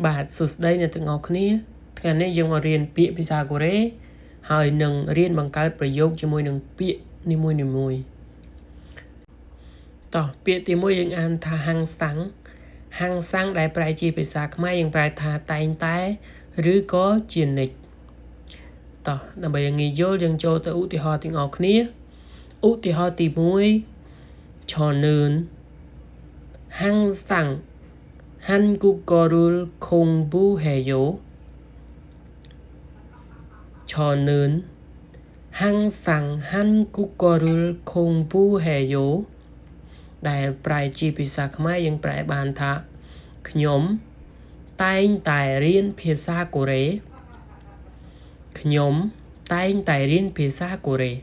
បាទសួស្តីអ្នកទាំងអស់គ្នាថ្ងៃនេះយើងមករៀនពាក្យភាសាកូរ៉េហើយនឹងរៀនបង្កើតប្រយោគជាមួយនឹងពាក្យនីមួយៗតោះពាក្យទី1យើងអានថាហាំងសាំងហាំងសាំងដែលប្រែជាភាសាខ្មែរយើងប្រែថាតែងតែឬក៏ជានិច្ចតោះដើម្បីឲ្យងាយយល់យើងចូលទៅឧទាហរណ៍ទាំងអស់គ្នាឧទាហរណ៍ទី1ឆនឿនហាំងសាំង 한국어를 공부해요. 저는 항상 한국어를 공부해요. ដែលប្រែជាភាសាខ្មែរយើងប្រែបានថាខ្ញុំតែងតែរៀនភាសាកូរ៉េខ្ញុំតែងតែរៀនភាសាកូរ៉េ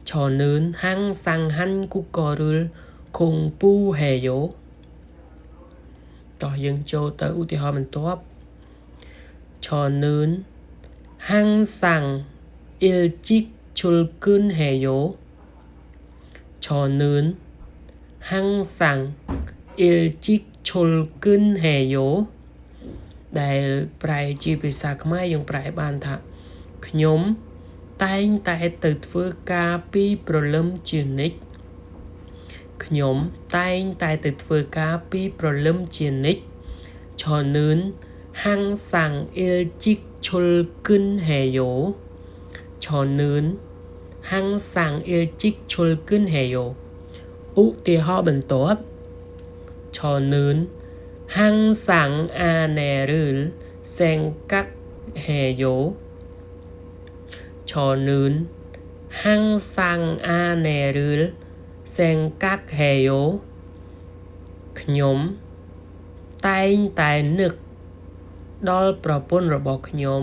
저는 항상 한국어를 공부해요. តោះយើងចូលទៅឧទាហរណ៍បន្ទាប់ 저는 항상 일찍 출근해요. 저는 항상 일찍 출근해요. ដែលប្រែជាភាសាខ្មែរយើងប្រែបានថាខ្ញុំតែងតែទៅធ្វើការពីព្រលឹមជានិច្ចខ្ញុំតែងតែទៅធ្វើការពីព្រលឹមជានិច្ច 저는 항상 일찍 출근해요. 저는 항상 일찍 출근해요. ឧទាហរណ៍បន្ទាប់ 저는 항상 아내를 생각해요. 저는 항상 아내를 생각해요. ខ្ញុំតែងតែនឹកដល់ប្រពន្ធរបស់ខ្ញុំ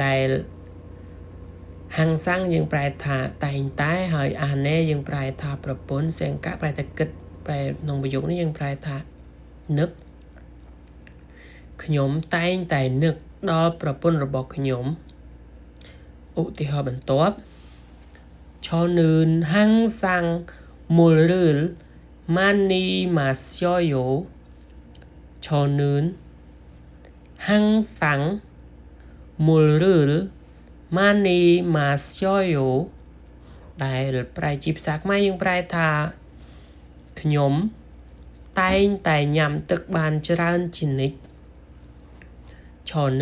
ដែលហាំងសាំងយើងប្រែថាតែងតែហើយអាណេយើងប្រែថាប្រពន្ធសង្កប្រែថាគិតប្រែក្នុងប្រយោគនេះយើងប្រែថានឹកខ្ញុំតែងតែនឹកដល់ប្រពន្ធរបស់ខ្ញុំឧទាហរណ៍បន្ទាប់ 저는 항상 물을 많이 마셔요. 저는 항상 물을 많이 마셔요. ដែលប្រែជាភាសាខ្មែរយើងប្រែថាខ្ញុំតែងតែញ៉ាំទឹកបានច្រើនជានិច្ច 저는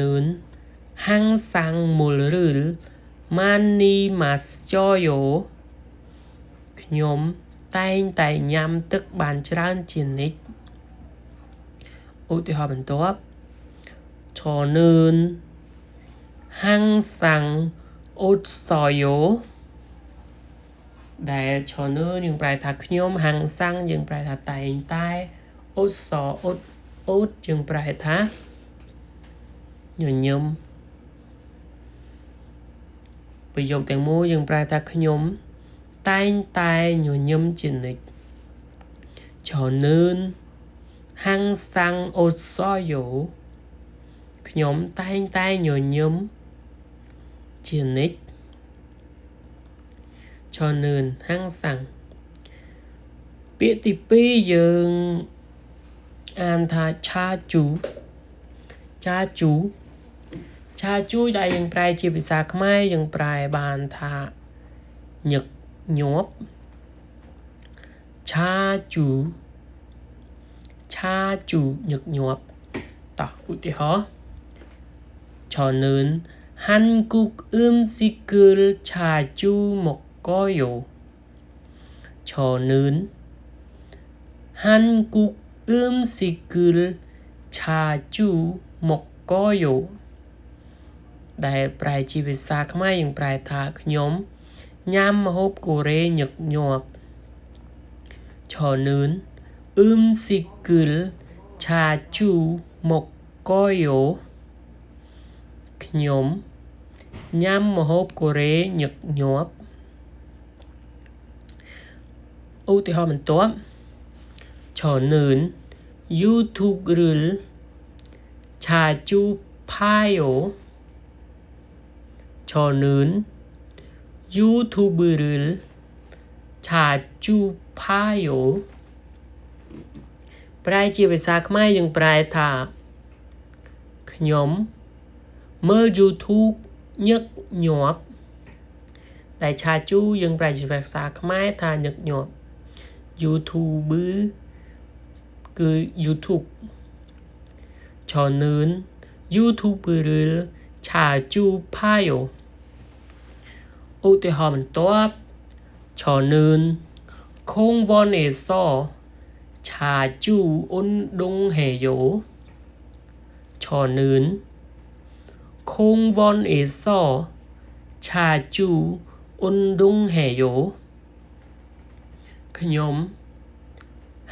항상 물을 많이 마셔요. ខ្ញុំតែងតែញ៉ាំទឹកបានច្រើនជានិច្ចឧទាហរណ៍បន្ទាប់ 저는 항상 웃어요. ដែល 저는 យើងប្រែថាខ្ញុំ 항상 យើងប្រែថាតែងតែ 웃어 ឧតយើងប្រែថាញញឹមប្រយោគទាំងមូលយើងប្រែថាខ្ញុំតែងតែញញឹមជានិច្ច 저는 항상 웃어요. ខ្ញុំតែងតែញញឹមជានិច្ច 저는 항상 ពាក្យទី2យើងអានថាឆាជូឆាជូឆាជួយដែលយើងប្រែជាភាសាខ្មែរយើងប្រែបានថាញឹកញាប់ឆាជូឆាជូញឹកញាប់តោះឧទាហរណ៍ 저는 한국 음식을 자주 먹어요. 저는 한국 음식을 자주 먹어요. ដែលប្រែជាភាសាខ្មែរយើងប្រែថាខ្ញុំញ៉ាំម្ហូបកូរ៉េញឹកញាប់ 저는 음식을 자주 먹어요. ខ្ញុំញ៉ាំម្ហូបកូរ៉េញឹកញាប់ឧទាហរណ៍បន្ទាប់ 저는 유튜브를 자주 봐요. 저는 유튜브를 자주 봐요. ប្រែជាភាសាខ្មែរយើងប្រែថាខ្ញុំមើល YouTube ញឹកញាប់តែឆាជូយើងប្រែជាភាសាខ្មែរថាញឹកញាប់ YouTuber គឺ YouTube 저는 유튜브를 자주 봐요. ឧទាហរណ៍បន្ទាប់ 저는 공원에서 자주 운동해요. 저는 공원에서 자주 운동해요. ខ្ញុំ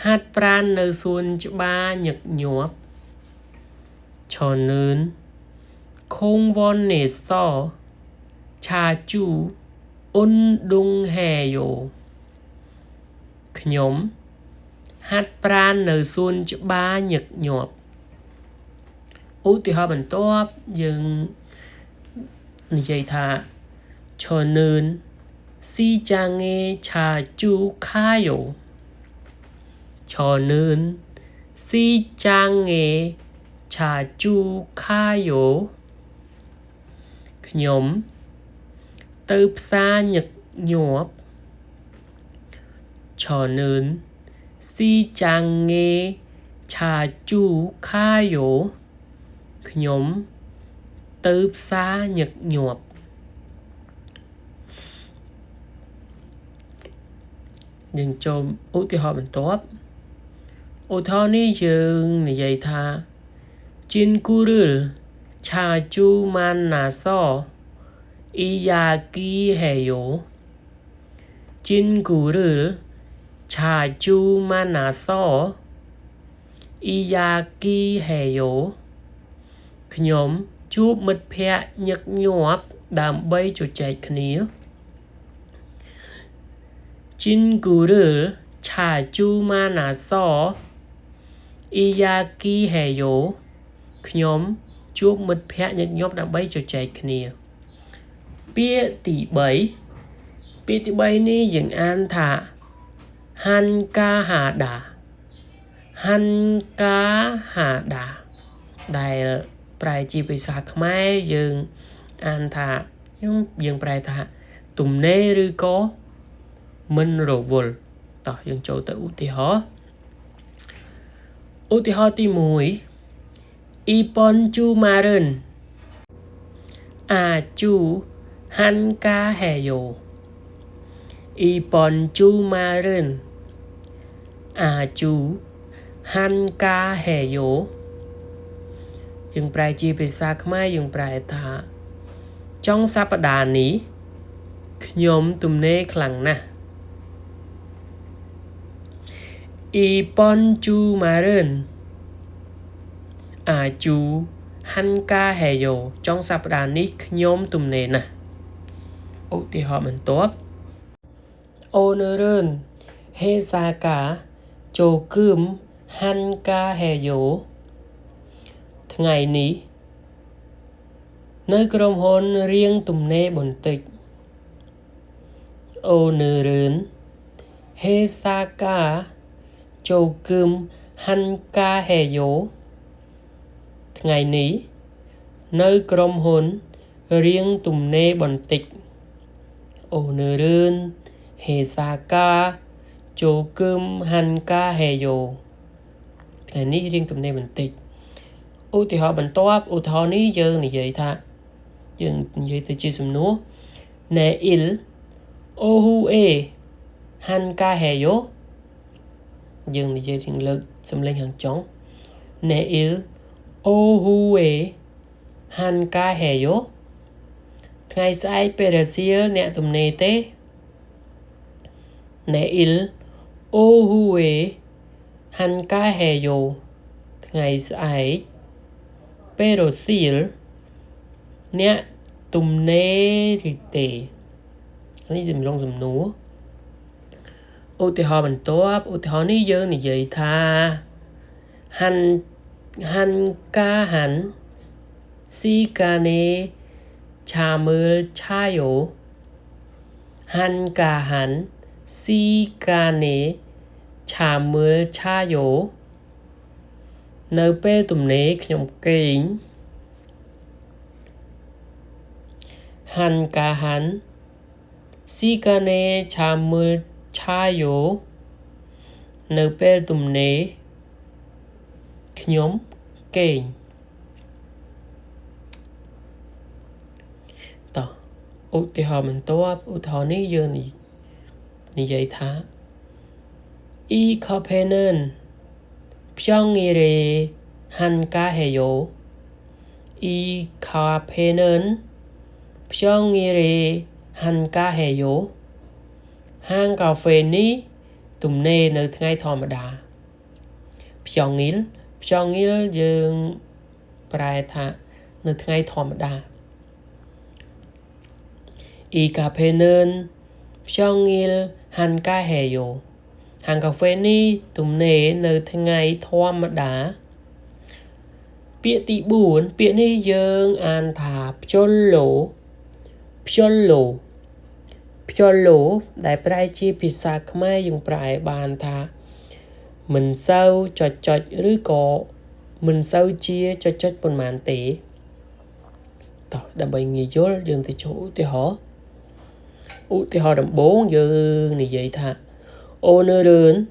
ហាត់ប្រាណនៅសួនច្បារញឹកញាប់ 저는 공원에서 자주 운동해요. ខ្ញុំហាត់ប្រាណនៅសួនច្បារញឹកញាប់ឧទាហរណ៍បន្ទាប់យើងនិយាយថា 저는 시장에 자주 가요. 저는 시장에 자주 가요. ខ្ញុំទៅផ្សារញឹកញាប់ 저는 시장에 자주 가요. ខ្ញុំទៅផ្សារញឹកញាប់យើងចូលឧទាហរណ៍បន្ទាប់ឧទាហរណ៍នេះយើងនិយាយថា 친구를 자주 만나서 이야기해요. 친구를 자주 만나서 이야기해요. ខ្ញុំជួបមិត្តភក្តិញឹកញាប់ដើម្បីជជែកគ្នា 친구를 자주 만나서 이야기해요. ខ្ញុំជួបមិត្តភក្តិញឹកញាប់ដើម្បីជជែកគ្នាពាក្យទី3ពាក្យទី3នេះយើងអានថាហាន់កាហាដាហាន់កាហាដាដែលប្រែជាភាសាខ្មែរយើងអានថាយើងប្រែថាទំនេរឬក៏មិនរវល់តោះយើងចូលទៅឧទាហរណ៍ឧទាហរណ៍ទី1 이번 주말은 아주 한가해요. 이번 주말은 아주 한가해요. យើងប្រែជាភាសាខ្មែរយើងប្រែថាចុងសប្តាហ៍នេះខ្ញុំទំនេរខ្លាំងណាស់ 이번 주말은 아주 한가해요. ចុងសប្តាហ៍នេះខ្ញុំទំនេរណាស់ឧទាហរណ៍បន្ទាប់ 오늘은 회사가 조금 한가해요. ថ្ងៃនេះនៅក្រុមហ៊ុនរៀងទំនេរបន្តិច 오늘은 회사가 조금 한가해요. ថ្ងៃនេះនៅក្រុមហ៊ុនរៀងទំនេរបន្តិច 오늘은 회사가 조금 한가해요. ថ្ងៃនេះរៀងទំនេរបន្តិចឧទាហរណ៍បន្ទាប់ឧទាហរណ៍នេះយើងនិយាយថាយើងនិយាយទៅជាសំណួរ 내일 오후에 한가해요. យើងនិយាយលើកសំឡេងខាងចុង 내일 오후에 한가해요. ថ្ងៃស្អែកពេលរសៀលអ្នកទំនេរទេ 내일 오후에 한가해요. ថ្ងៃស្អែកពេលរសៀលអ្នកទំនេរឬទេនេះជាសំណួរឧទាហរណ៍បន្ទាប់ឧទាហរណ៍នេះយើងនិយាយថាហាន់한가한 시간에 잠을 자요. 한가한 시간에 잠을 자요. នៅពេលទំនេរខ្ញុំគេងហាន់កាហាន់ស៊ីកានេឆាមើលឆាយោនៅពេលទំនេរខ្ញុំគេងតោះឧទាហរណ៍បន្ទាប់ឧទាហរណ៍នេះយើងនិយាយថាអ៊ីកាផេនិន평일에 한가해요. 이 카페는 평일에 한가해요. ហាងកាហ្វេនេះទំនេរនៅថ្ងៃធម្មតា 평일 평일 យើងប្រែថានៅថ្ងៃធម្មតា 이 카페는 평일 한가해요. ហាងកាហ្វេនេះទំនេរនៅថ្ងៃធម្មតាពាក្យទី4ពាក្យនេះយើងអានថាភ្ជុលឡូភ្ជុលឡូភ្ជុលឡូដែលប្រែជាភាសាខ្មែរយើងប្រែបានថាមិនសូវចុចចុចឬក៏មិនសូវជាចុចចុចប៉ុន្មានទេតោះដើម្បីងាយយល់យើងទៅចូលឧទាហរណ៍ឧទាហរណ៍ដំបូងយើងនិយាយថា오늘은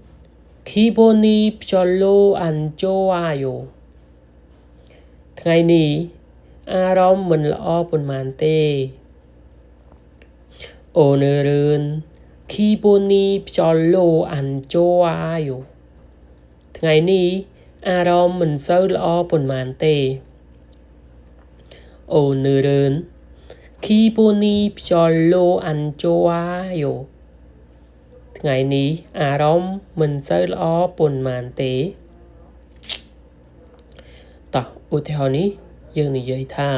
기분이 별로 안 좋아요. ថ្ងៃនេះអារម្មណ៍មិនល្អប៉ុន្មានទេ 오늘은 기분이 별로 안 좋아요. ថ្ងៃនេះអារម្មណ៍មិនសូវល្អប៉ុន្មានទេ 오늘은 기분이 별로 안 좋아요. ថ្ងៃនេះអារម្មណ៍មិនសូវល្អប៉ុន្មានទេតោះឧទាហរណ៍នេះយើងនិយាយថា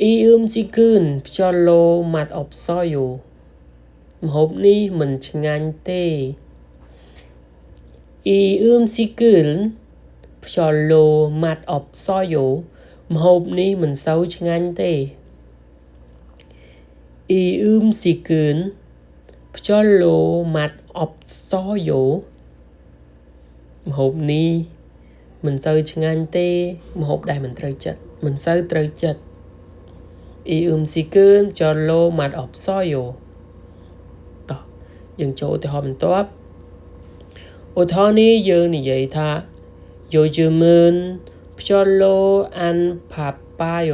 អ៊ីអ៊ឹមស៊ីគឿន별로 맛없어요ម្ហូបនេះមិនឆ្ងាញ់ទេអ៊ីអ៊ឹមស៊ីគឿន별로 맛없어요ម្ហូបនេះមិនសូវឆ្ងាញ់ទេអ៊ីអ៊ឹមស៊ីគឿន별로 맛없어요ម្ហូបនេះមិនសូវឆ្ងាញ់ទេម្ហូបដែលមិនត្រូវចិត្តមិនសូវត្រូវចិត្តអ៊ីអ៊ឹមស៊ីគឿន별로 맛없어요តោះយើងចូលឧទាហរណ៍បន្ទាប់ឧទាហរណ៍នេះយើងនិយាយថា요즘은 별로 안 바빠요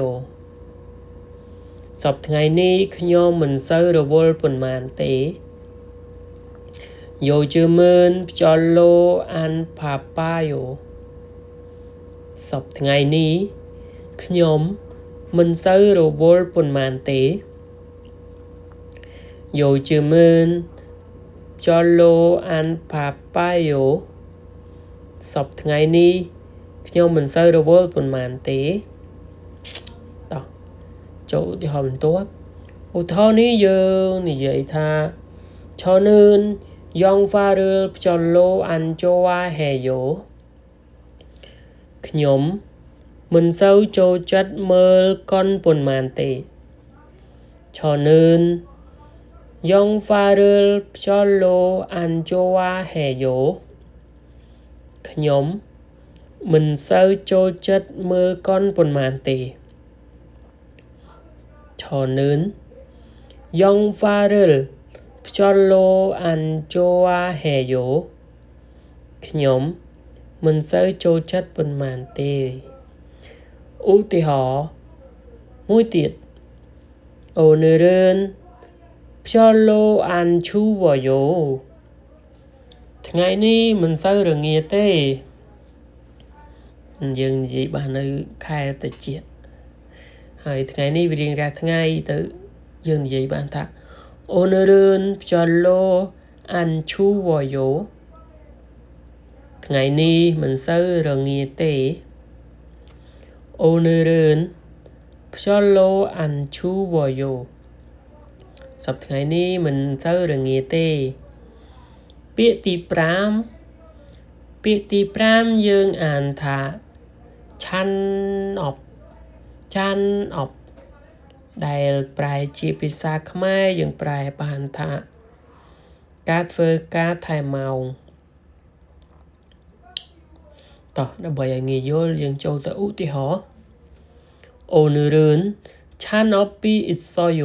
សព្វថ្ងៃនេះខ្ញុំមិនសូវរវល់ប៉ុន្មានទេ요즘은 별로 안 바빠요សព្វថ្ងៃនេះខ្ញុំមិនសូវរវល់ប៉ុន្មានទេ요즘은 별로 안 바빠요សព្វថ្ងៃនេះខ្ញុំមិនសូវរវល់ប៉ុន្មានទេតោះចូលឧទាហរណ៍បន្ទាប់ឧទាហរណ៍នេះយើងនិយាយថា저는 영화를 별로 안 좋아해요 ខ្ញុំមិនសូវចូលចិត្តមើលកុនប៉ុន្មានទេ저는 영화를 별로 안 좋아해요 ខ្ញុំមិនសូវចូលចិត្តមើលកុនប៉ុន្មានទេ저는 영화를 별로 안 좋아해요 ខ្ញុំមិនសូវចូលចិត្តប៉ុន្មានទេឧទាហរណ៍មួយទៀត오늘은 별로 안 추워요 ថ្ងៃនេះមិនសូវរងាទេយើងនិយាយបាននៅខែត្រជាក់ហើយថ្ងៃនេះវារៀងរាល់ថ្ងៃទៅយើងនិយាយបានថា오늘은 별로 안 추워요 ថ្ងៃនេះមិនសូវរងាទេ오늘은 별로 안 추워요 សប្តាហ៍ថ្ងៃនេះមិនសូវរងាទេពាក្យទី5ពាក្យទី5យើងអានថាឆាន់អប់ឆាន់អប់ដែលប្រែជាភាសាខ្មែរយើងប្រែបានថាការធ្វើការថែមម៉ោង តោះដើម្បីឲ្យងាយយល់យើងចូលទៅឧទាហរណ៍ 오늘은 찬업이 있어요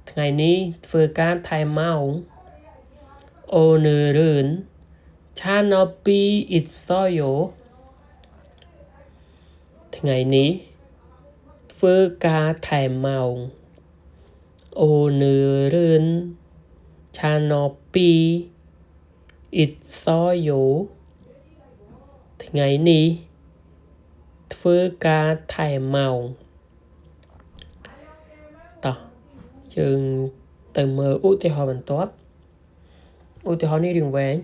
ថ្ងៃនេះធ្វើការថែមម៉ោង 오늘은 찬업이 있어요 ថ្ងៃនេះធ្វើការថែមម៉ោង 오늘은 찬업이 있어요 ថ្ងៃនេះធ្វើការថែមម៉ោងតោះយើងទៅមើលឧទាហរណ៍បន្ទាប់ឧទាហរណ៍នេះរៀងវែង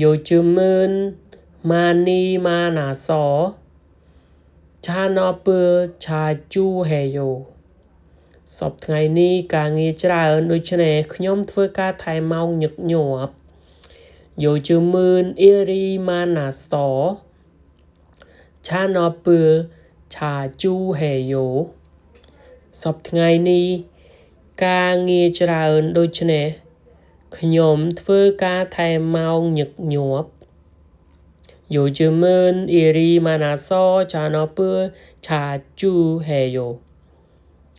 요즘은 많이 많아서 찬업을 자주 해요 សព្វថ្ងៃនេះការងារច្រើនដូច្នេះខ្ញុំធ្វើការថែមម៉ោងញឹកញាប់ 요즘은 일이 많아서 찬업을 자주 해요 សព្វថ្ងៃនេះការងារច្រើនដូច្នេះខ្ញុំធ្វើការថែមម៉ោងញឹកញាប់ 요즘은 일이 많아서 찬업을 자주 해요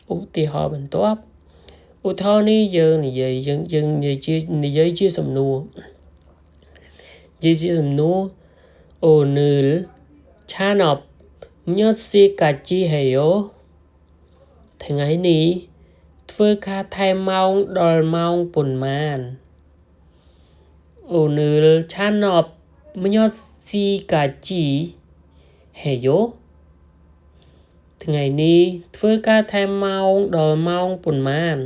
ឧទាហរណ៍បន្ទាប់ឧទាហរណ៍នេះយើងនិយាយយើងយើងនិយាយជានិយាយជាសំណួរនិយាយជាសំណួរ 오늘 찬업 몇 시까지 해요 ថ្ងៃនេះធ្វើការថែមម៉ោងដល់ម៉ោងប៉ុន្មាន 오늘 찬업 몇 시까지 해요 ថ្ងៃនេះធ្វើការថែមម៉ោងដល់ម៉ោងប៉ុន្មាន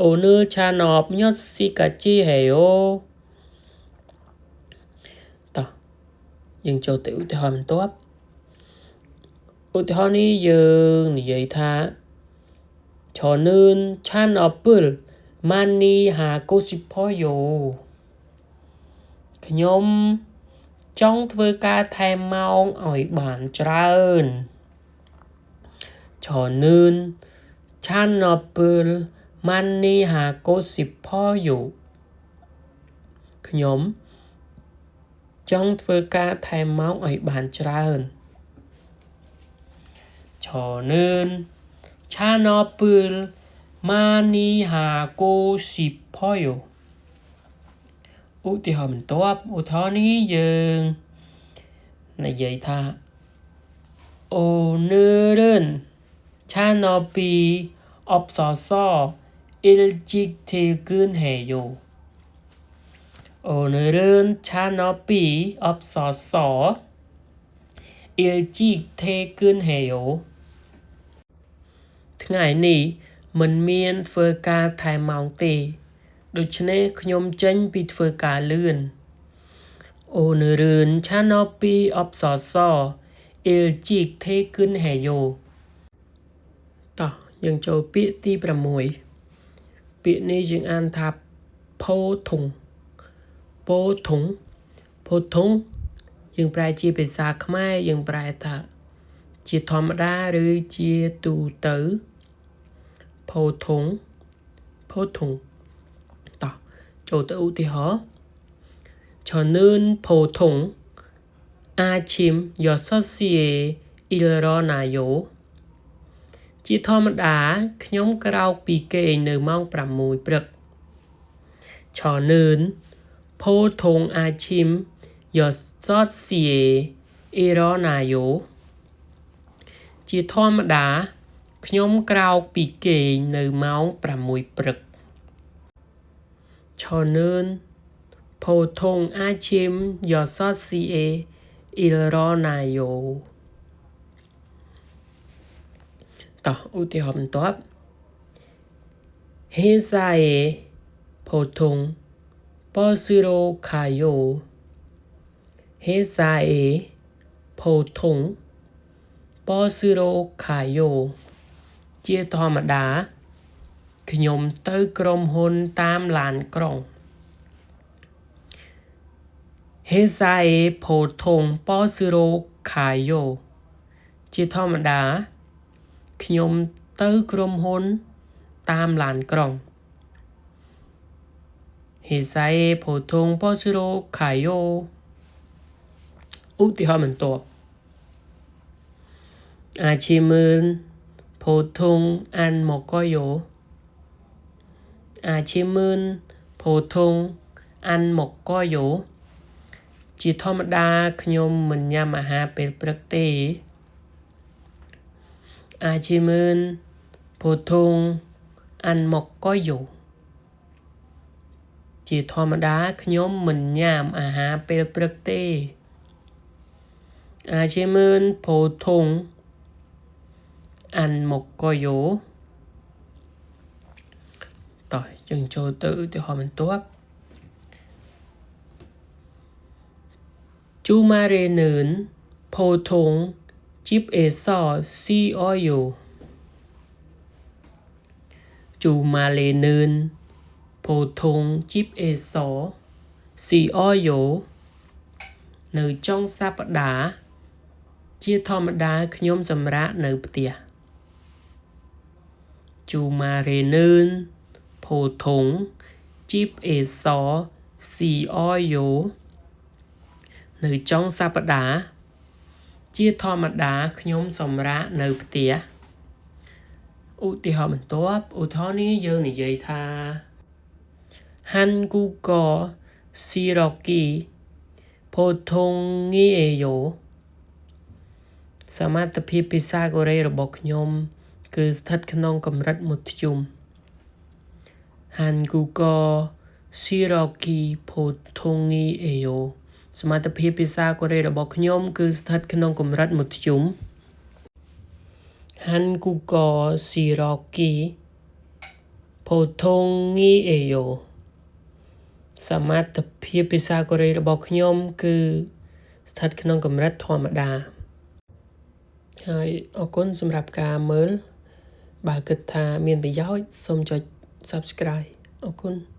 오늘 찬업 몇 시까지 해요 តោះយើងចូលទៅឧទាហរណ៍បន្ទាប់ឧទាហរណ៍នេះយើងនិយាយថា 저는 찬업을 많이 하고 싶어요 ខ្ញុំចង់ធ្វើការថែមម៉ោងឲ្យបានច្រើន 저는 찬업을 많이 하고 싶어요 ខ្ញុំចង់ធ្វើការថែមម៉ោងឲ្យបានច្រើន 저는 찬업을 많이 하고 싶어요 ឧទាហរណ៍បន្ទាប់ឧទាហរណ៍នេះយើងនិយាយថា 오늘은 찬업이 없어서 일찍 퇴근해요 오늘은 찬업이 없어서 일찍 퇴근해요 ថ្ងៃនេះមិនមានធ្វើការថែមម៉ោងទេដូច្នេះខ្ញុំចេញពីធ្វើការលឿន 오늘은 찬업이 없어서 일찍 퇴근해요 តោះយើងចូលពាក្យទី6ពាក្យនេះយើងអានថា 보통 보통 보통 យើងប្រែជាភាសាខ្មែរយើងប្រែថាជាធម្មតាឬជាទូទៅ 보통 보통 តោះចូលទៅឧទាហរណ៍ 저는 보통 아침 6시에 일어나요 ជាធម្មតាខ្ញុំក្រោកពីគេងនៅម៉ោង6ព្រឹក 저는 보통 아침 6시에 일어나요 ជាធម្មតាខ្ញុំក្រោកពីគេងនៅម៉ោង6ព្រឹក 저는 보통 아침 6시에 일어나요 តោះឧទាហរណ៍បន្ទាប់ 회사에 보통 버스로 가요 회사에 보통 버스로 가요 ជាធម្មតាខ្ញុំទៅក្រុមហ៊ុនតាមឡានក្រុង 회사에 보통 버스로 가요 ជាធម្មតាខ្ញុំទៅក្រុមហ៊ុនតាមឡានក្រុង 회사에 보통 버스로 가요 ឧទាហរណ៍បន្ទាប់ 아침은 보통 안 먹어요. 아침은 보통 안 먹어요. ជាធម្មតាខ្ញុំមិនញ៉ាំអាហារពេលព្រឹកទេ 아침은 보통 안 먹어요. ជាធម្មតាខ្ញុំមិនញ៉ាំអាហារពេលព្រឹកទេ 아침은 보통 안 먹어요. តោះយើងចូលទៅឧទាហរណ៍បន្ទាប់ 주말에는 보통 집에서 쉬어요. 주말에는 보통 집에서 쉬어요. នៅចុងសប្តាហ៍ជាធម្មតាខ្ញុំសម្រាកនៅផ្ទះ 주말에는 보통 집에서 쉬어요. នៅចុងសប្តាហ៍ជាធម្មតាខ្ញុំសម្រាកនៅផ្ទះឧទាហរណ៍បន្ទាប់ឧទាហរណ៍នេះយើងនិយាយថា 한국어 실력이 보통이에요. សមត្ថភាពភាសាកូរ៉េរបស់ខ្ញុំគឺស្ថិតក្នុងកម្រិតមធ្យម 한국어 실력이 보통이에요. សមត្ថភាពភាសាកូរ៉េរបស់ខ្ញុំគឺស្ថិតក្នុងកម្រិតមធ្យម 한국어 실력이 보통이에요. សមត្ថភាពភាសាកូរ៉េរបស់ខ្ញុំគឺស្ថិតក្នុងកម្រិតធម្មតាហើយអរគុណសម្រាប់ការមើលបើគិតថាមានប្រយោជន៍សូមចុច Subscribe អរគុណ។